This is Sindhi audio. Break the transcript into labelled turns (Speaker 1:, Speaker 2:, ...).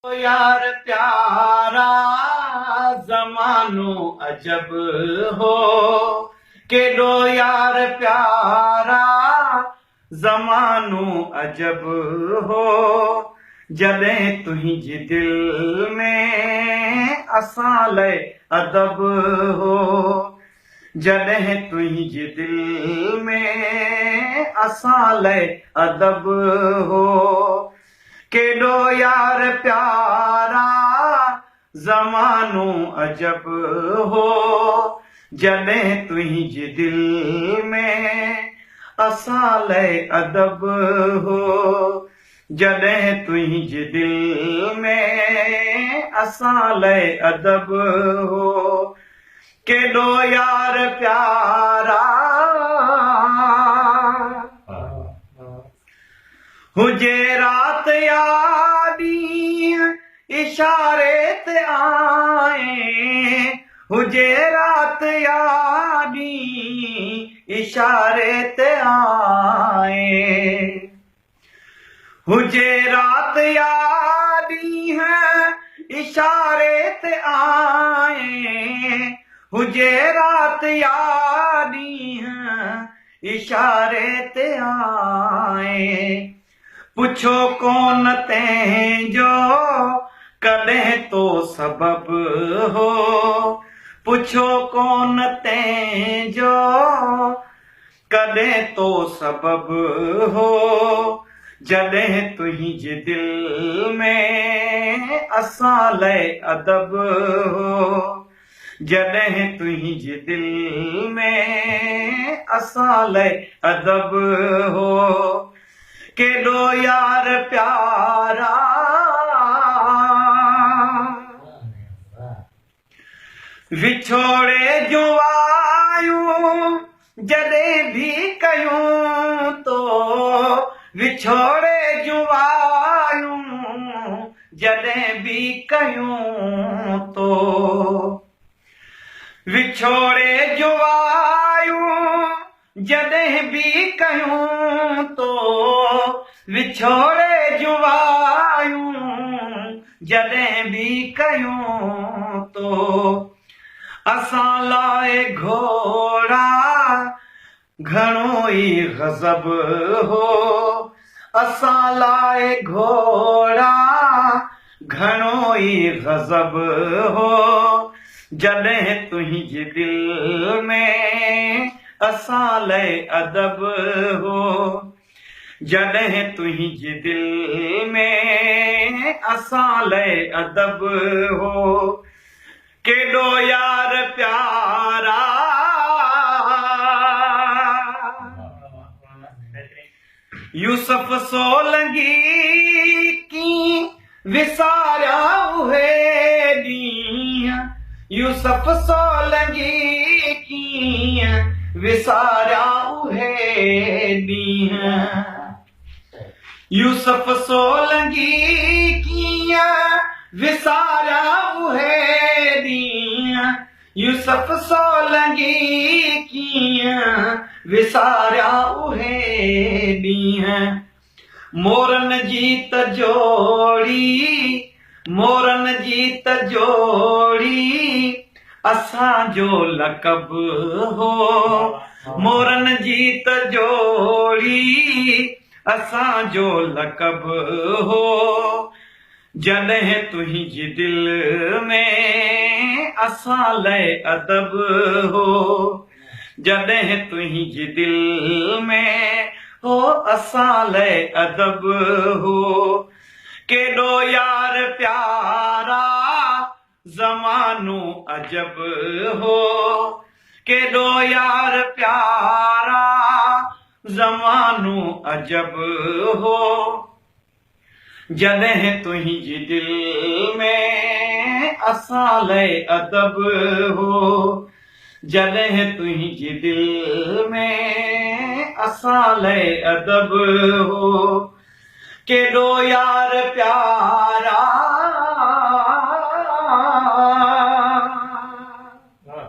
Speaker 1: يار پيارا زمانو عجب هو ڪيڏو يار پيارا زمانو عجب هو جڏهن تنهنجي دل ۾ اسان لئه ادب هو جڏهن تنهنجي دل ۾ اسان لئه ادب هو ڪيڏو يار پيارا زمانو عجب هو جڏهن تنهنجي دل ۾ اسان لئه ادب هو جڏهن تنهنجي دل ۾ اسان لئه ادب هو ڪيڏو يار پيارا هجي رات يا ڏينهن اشاري تي آئين هجي رات يا ڏينهن اشاري تي آئين هجي رات يا ڏينهن اشاري تي آئين هجي رات يا ڏينهن اشاري تي آئين پڇو ڪون تنهن جو ڪڏهن تو سبب هو پڇو ڪون تنهن جو ڪڏهن تو سبب هو جڏهن تنهنجي دل ۾ اسان لئه ادب هو جڏهن تنهنجي دل ۾ اسان لئه ادب هو ڪيڏو يار پيارا وڇوڙي جون وايون جڏهن ڀي ڪيون تو وڇوڙي جون وايون جڏهن ڀي ڪيون تو وڇوڙي جون وايون جڏهن ڀي ڪيون تو وڇوڙي جون وايون جڏهن ڀي ڪيون تو اسان لاء گهوڙا گهڻو ئي غضب هو اسان لاء گهوڙا گهڻو ئي غضب هو جڏهن تنهنجي دل ۾ اسان لئه ادب هو جڏهن تنهنجي دل ۾ اسان لئه ادب هو ڪيڏو يار پيارا. يوسف سولنگي ڪيئن وساريا اهي ڏينهن يوسف سولنگي ڪيئن وساريا اهي ڏينهن يوسف سولنگي ڪيئن وساريا اهي ڏينهن يوسف سولنگي ڪيئن وساريا اهي ڏينهن مورن جي ته جوڙي مورن جي ته جوڙي اسان جو لقب هو مورن جي ته جوڙي اسان جو لقب هو جڏهن تنهنجي دل ۾ اسان لئه ادب هو جڏهن تنهنجي دل ۾ هو اسان لئه ادب هو ڪيڏو يار پيارا زمانو عجب هو ڪيڏو يار پيارا زمانو عجب هو جڏهن تنهنجي دل ۾ اسان لئه ادب هو جڏهن تنهنجي دل ۾ اسان لئه ادب هو ڪيڏو يار پيارا.